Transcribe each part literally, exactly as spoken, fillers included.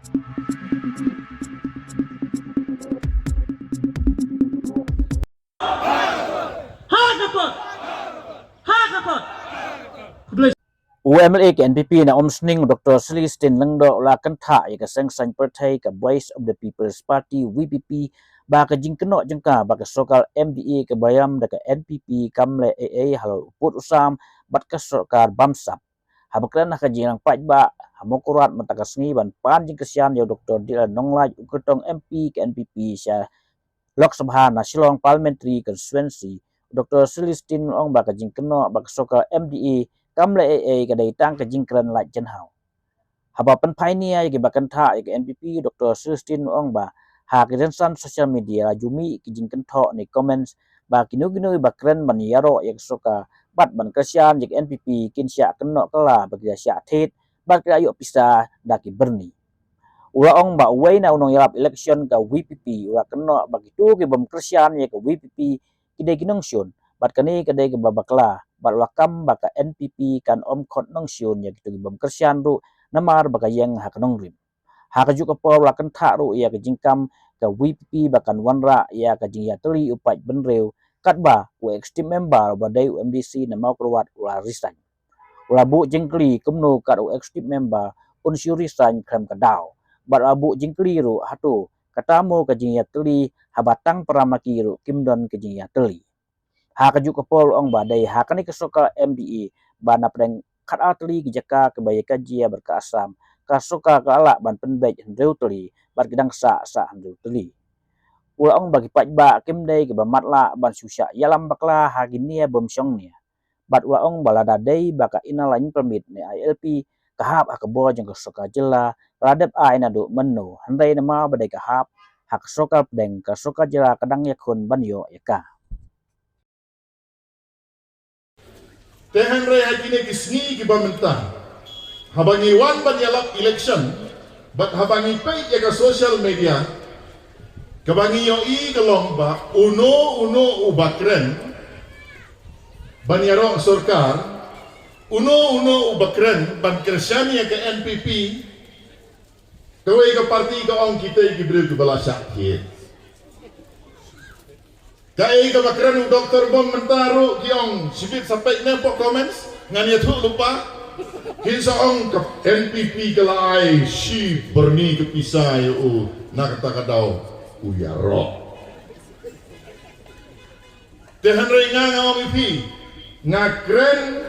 Ha ka kot! Ha ka kot! Khublei. U MLA ka NPP na Umsning, Dr Celestine Lyngdoh, u la kynthah ïa ka seng saiñ pyrthei ka Voice of the People's Party, VPP, ba ka jingkynnoh jong ka ba ka sorkar MDA kaba ïalam da ka NPP kam leh ei ei halor u pud u sam bad ka sorkar bamsap. Haba kren ha ka jingrang paidbah ha Mawkyrwat mynta ka sngi ban pan jingkyrshan ïa u Dr D L Nonglait, u kyrtong MP ka NPP sha Lok Sabha na Shillong Parliamentary Constituency, u Dr Celestine u ong ba ka jingkynnoh ba ka sorkar MDA kam leh ei ei ka dei tang ka jingkren lait jynhaw. Haba pynphai nia ïa kiba kynthah ïa ka NPP, u Dr Celestine u ong ba ha ki rynsan social media la ju mih ki jingkynthoh ne comments ba kino kino ba kren ban ïaroh ïa ka sorkar bad ban kyrshan ïa ka NPP kin shah kynnoh kylla ba ki la shah thied bad ki la ïoh pisa da ki byrni. U la ong ba uwei na u nongïalap election ka VPP u la kynnoh ba kito ki bym kyrshan ïa ka VPP ki dei ki nongshun bad kane ka dei kaba bakla bad u la kam ba ka NPP kan ym khot nongshun ïa kito ki bym kyrshan ruh namar ba ka ïeng ha ka nongrim. Ha kajuh ka por u la kynthah ruh ïa ka jingkam ka VPP ba kan wanrah ïa ka jingïatylli u paidbynriew katba u executive member uba dei u MDC na Mawkyrwat u la resign. U la buh jingkylli kumno kat u executive member un shu resign khlem ka daw bad u la buh jingkylli ruh hato kata mo ka jingïatylli haba tang para ma ki ruh kim don ka jingïatylli. Ha kajuh ka por u ong ba dei ha kane ka sorkar MDA ba na pdeng khatar tylli ki jaka kiba ïa ka jia bad ka Assam ka sorkar ka la lah ban pynbeit hynriew tylli bad ki dang sah sah hynriew tylli. U la ong ba ki paidbah kim dei kiba matlah ban shu shah ïalam bakla ha ki nia bym shong nia. Bad u la ong ba lada dei ba ka Inner Line Permit ne ILP ka hap ha ka bor jong ka sorkar jylla ka la dep ai naduh mynno hynrei namar ba dei ka hap ha ka sorkar pdeng ka sorkar jylla ka dang ïakhun ban ïoh ïa ka. Te hynrei ha kine ki sngi kiba mynta haba ngi wan ban ïalap election bad haba ngi peit ïa ka social media kaba ngi ïohi ka long ba uno uno uba kren ban ïaroh sorkar, uno uno uba kren ban kyrshan ïa ka NPP, kawei ka parti ka ong kita ki briew kiba la shah thied. Kaei kaba kren u Doctor Bom mynta ruh ki ong shibit sa peit ne hapoh comments ngan ïathuh lypa. Kin sa ong ka NPP ka la ai shi byrni ka pisa ïa u na kata ka daw u ïaroh. Te hynrei nga nga ong ïa phi nga kren,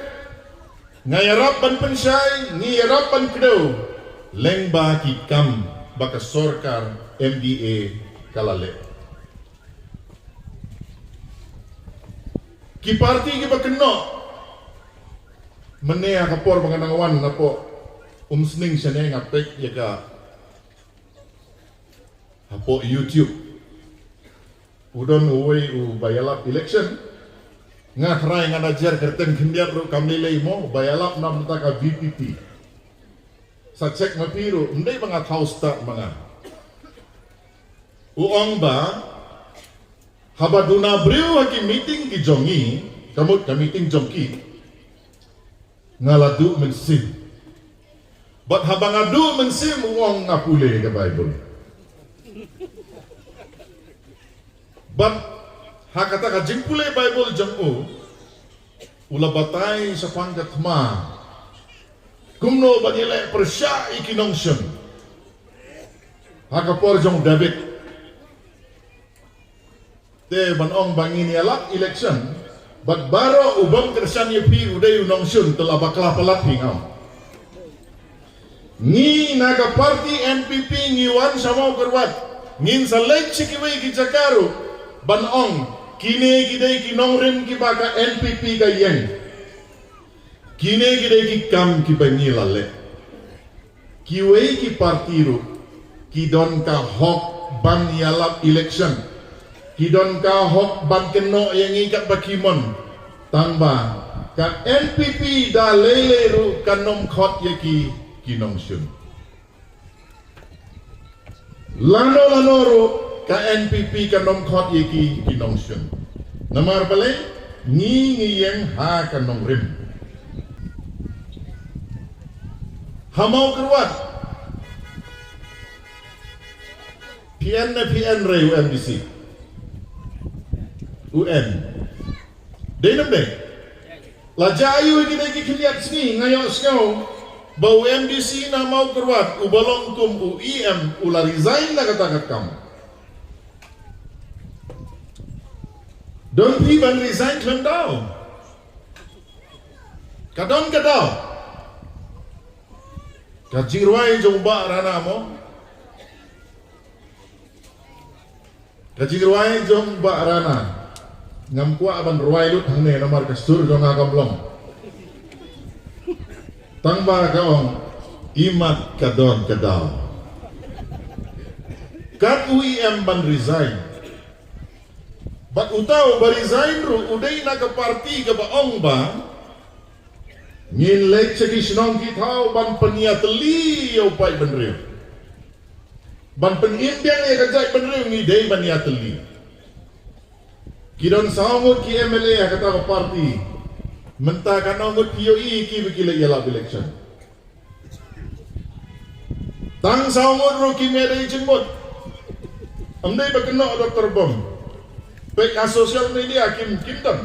nga ïarap ban pynshai, ngi ïarap ban kdew lyngba ki kam ba ka sorkar MDA ka la leh. Ki parti kiba kynnoh mynne ha ka por ba nga nang wan napoh Umsning shane nga peit ïa ka hapoh YouTube. U don uwei uba ïalap election. Nga tharai nga na jer kyrteng khyndiat ruh kam lei lei mo, uba ïalap na bynta ka VPP. Sa check ma phi ruh, ym dei ba nga thaw stad ma nga. U ong ba haba duna briew ha ki meeting ki jong ngi, ka mut ka meeting jong ki, nga la duh mynsiem. Bad haba nga duh mynsiem u ong nga pule ka Bible. Bad ha kata ka jingpule Bible jong u, u la batai shaphang ka thma kumno ban ïaleh pyrshah ïa ki nongshun ha ka por jong David. Te ban ong ba ngin ïalap election bad baroh u bym kyrshan ïa phi u dei u nongshun, te la bakla palat phi ngam. Ngi na ka parti NPP ngi wan sha Mawkyrwat, ngin sa leit sha kiwei ki jaka ruh ban ong kine ki dei ki nongrim kiba ka NPP ka ïeng. Kine ki dei ki kam kiba ngi la leh. Kiwei ki parti ruh ki don ka hok ban ïalap election, ki don ka hok ban kynnoh ïa ngi katba ki mon. Tangba ka NPP da lei lei ruh kan ym khot ïa ki ki nongshun. Lano lano ruh ka NPP kan ym khot ïa ki ki nongshun. Namar balei? Ngi ngi ïeng ha ka nongrim. Ha Mawkyrwat Phi en ne phi en re u MDC? U en. Dei ne ym dei? La jia aiu ha kine ki khyndiat sngi nga ïohsngew ba u MDC na Mawkyrwat uba long kum u EM u la resign na kata ka kam. Don phi ban resign khlem daw? Ka don ka daw. Ka jingrwai jong Bah Rana mo. Ka jingrwai jong Bah Rana. Ngam kwah ban rwai lut hangne namar ka sur jong nga kam long. Tang ba ka ong, imat ka don ka daw. Kat u EM ban resign. Bad uta uba resign ruh u dei na ka party kaba ong ba ngin leit sha ki shnong ki thaw ban pynïatylli ïa u paidbynriew. Ban pynim biang ïa ka jaitbynriew ngi dei ban ïatylli. Ki don saw ngut ki MLA ha kata ka party. Mynta katno ngut phi ïohi kiba ki leit ïalap election? Tang saw ngut ruh kim dei jingmut. Ym dei ba kynnoh Doktor Bom. Peit ha social media kim, kim don.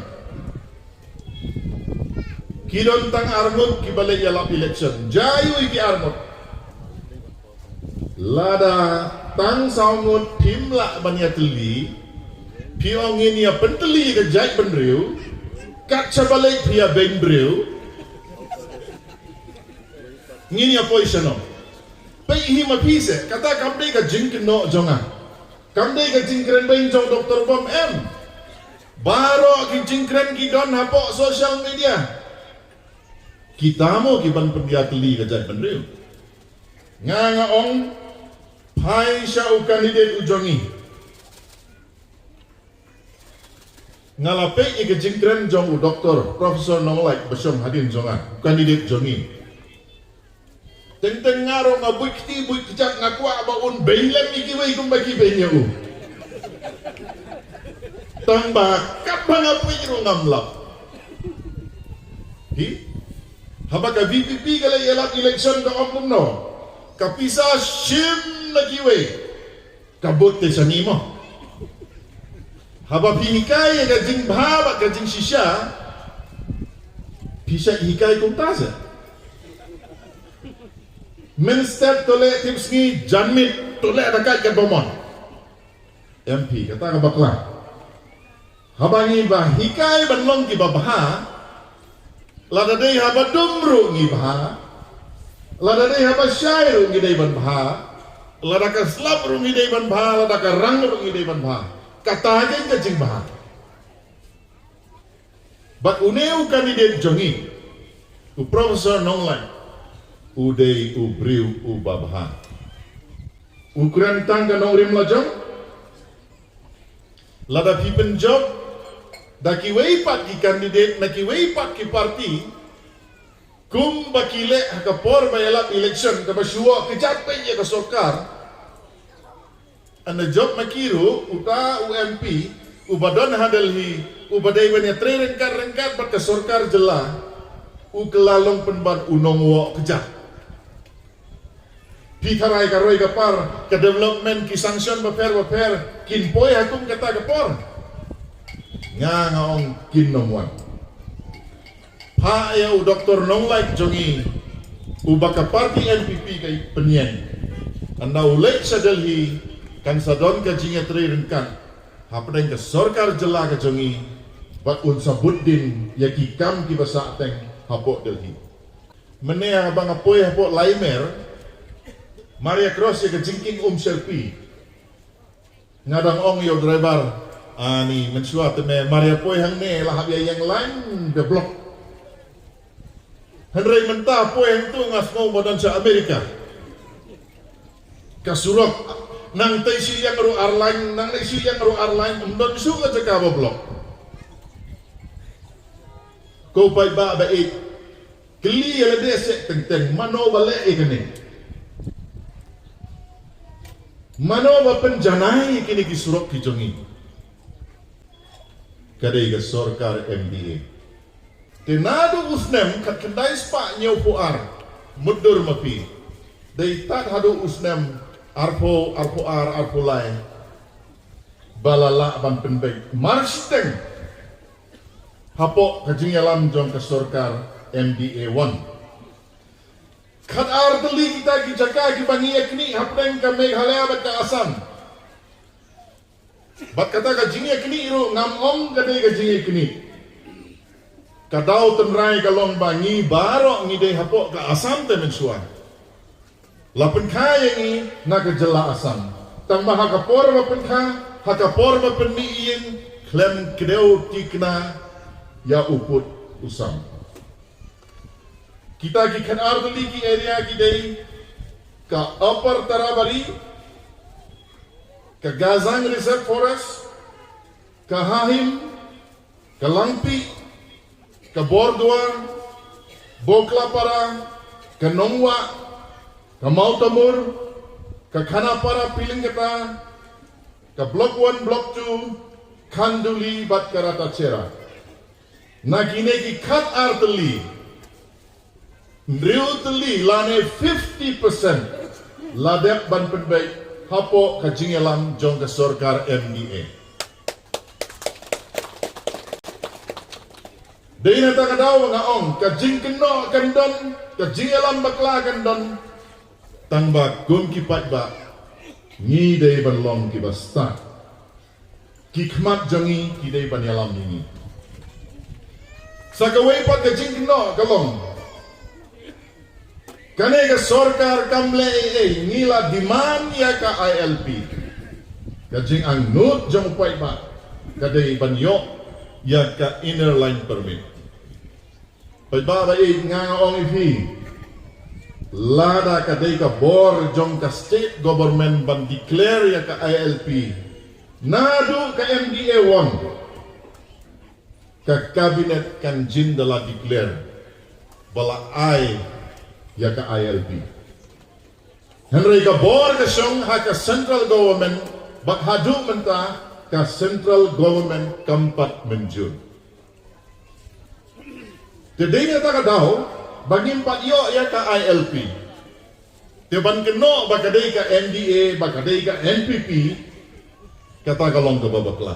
Ki don tang ar ngut kiba leit ïalap election. Jia aiu ïa ki ar ngut? Lada tang saw ngut phim lah ban ïatylli, phi ong ngin ïa pyntylli ka jaitbynriew, kat shaba leit phi ïa beiñ briew. Ngin ïa poi shano? Peit hi ma phi seh, kata kam dei ka jingkynnoh jong nga. Kam dei ka jingkren beiñ jong Doktor Bom em. Baroh ki jingkren ki don hapoh social media. Kita mo ki ban pynïatylli ka jaitbynriew? Nga, nga ong, phai sha u candidate u jong ngi. Nga la peit ïa ka jingkren jong u Doktor Professor Nonglait ba shong hadien jong nga, u candidate jong ngi. Teng teng nga ruh nga buit kti buit kjat, nga kwah ba un beiñ lem ïa kiwei kumba ki beiñ ïa u. Tang ba katba nga peit ruh ngam lap. Hi? Haba ka VPP ka la ïalap election ka ong kumno? Ka pisa shim na kiwei. Ka bud te shane mo. Haba phi hikai ïa ka jingbha bad ka jingshisha, phi shait hikai kumta seh. Mynstep to leh tipsngi, janmiet to leh da kait katba mon. Em phi, kata ka bakla. Haba ngi ba hikai ban long kiba bha, lada dei haba dum ruh ngi bha, lada dei haba shai ruh ngi dei ban bha, lada ka slap ruh ngi dei ban bha, lada ka rang ruh ngi dei ban bha. Kata ka dei ka jingbha. Bad une u candidate jong ngi, u Professor Nonglait, u dei u briew uba bha. U kren tang ka nongrim lajong. Lada phi pynjop da kiwei pat ki candidate na kiwei pat ki party, kumba ki leh ha ka por ba ïalap election kaba shu ïoh kjat beit ïa ka sorkar, hynda jop ma ki ruh, uta u MP uba don ha Delhi, uba dei ban ïatrei ryngkat ryngkat bad ka sorkar jylla, u kylla long pynban u nongwah kjat. Phi tharai ka roi ka par, ka development, ki sanction bapher bapher kin poi ha kum kata ka por? Nga, nga ong kin nym wan. Phah ïa u Doktor Nonglait jong ngi, uba ka party NPP ka pynïeng. Hynda u leit sha Delhi, kan sa don ka jingïatrei ryngkat hapdeng ka sorkar jylla ka jong ngi, bad un sa bud dien ïa ki kam kiba sah teng hapoh Delhi. Mynne haba nga poi hapoh Laimer, mar ïa cross ïa ka jingkieng Umsherpee, nga dang ong ïa u driver, ani, mynshuwa te me mar ïa poi hangne la hap ïa ïeng lain da block. Hynrei mynta poi hangto nga sngew ba don sha Amerika. Ka surok, nang tei shi liang ruh ar lain, nang tei shi liang ruh ar lain, ym don shuh ka jaka ba block. Ko paidbah ba ïeit, kylli ïa lade seh teng teng, mano ba leh ïa kane? Mano ba pynjanai ïa kine ki surok ki jong ngi? Ka dei ka sorkar MDA. Te naduh u snem khatkhyndai spah hynñiewphew ar, mutdur ma phi, dei tad haduh u snem Arphew, arphew ar, arphew lai ba la lah ban pynbeit marshiteng hapoh ka jingïalam jong ka sorkar M D A one. Khat ar tylli kita ki jaka kiba ngi ïa knieh hapdeng ka Meghalaya bad ka Assam. Bad kata ka jingïaknieh ruh ngam ong ka dei ka jingïaknieh. Ka daw tynrai ka long ba ngi baroh ngi dei hapoh ka Assam te mynshuwa. La pynkha ïa ngi na ka jylla Assam. Tang ba ha ka por ba pynkha, ha ka por ba pynmih ïing, khlem kdew tikna ïa u pud u sam. Kita ki khat ar tylli ki area ki dei ka Upper Tarabari, ka Gazang Reserve Forest, ka Hahim, ka Langpih, ka Bordua, Boklapara, ka Nongwah, ka Mawtamur, ka Khanapara Pilingkata, ka Block one, Block two, Khanduli bad ka Ratasera. Na kine ki khat ar tylli, hynriew tylli lane fifty percent la dep ban pynbeit hapoh ka jingïalam jong ka sorkar M D A. Dei na kata ka daw nga ong ka jingkynnoh kan don, ka jingïalam bakla kan don, tang ba kum ki paidbah ngi dei ban long kiba stad. Ki khmat jong ngi ki dei ban ïalam ïa ngi. Sa kawei pat ka jingkynnoh ka long, kane ka sorkar kam leh ei ei, ngi la demand ïa ka I L P. Ka jingangnud jong u paidbah ka dei ban ïoh ïa ka Inner Line Permit. Paidbah ba ïeit, nga ong ïa phi, lada ka dei ka bor jong ka state government ban declare ïa ka I L P naduh ka M D A one, ka cabinet kan jin da la declare ba la ai ïa ka I L P. Hynrei ka bor ka shong ha ka central government, bad haduh mynta ka central government kam pat mynjur. Te dei na kata ka daw ba ngim pat ïoh ïa ka I L P. Te ban kynnoh ba ka dei ka M D A, ba ka dei ka N P P, kata ka long kaba bakla.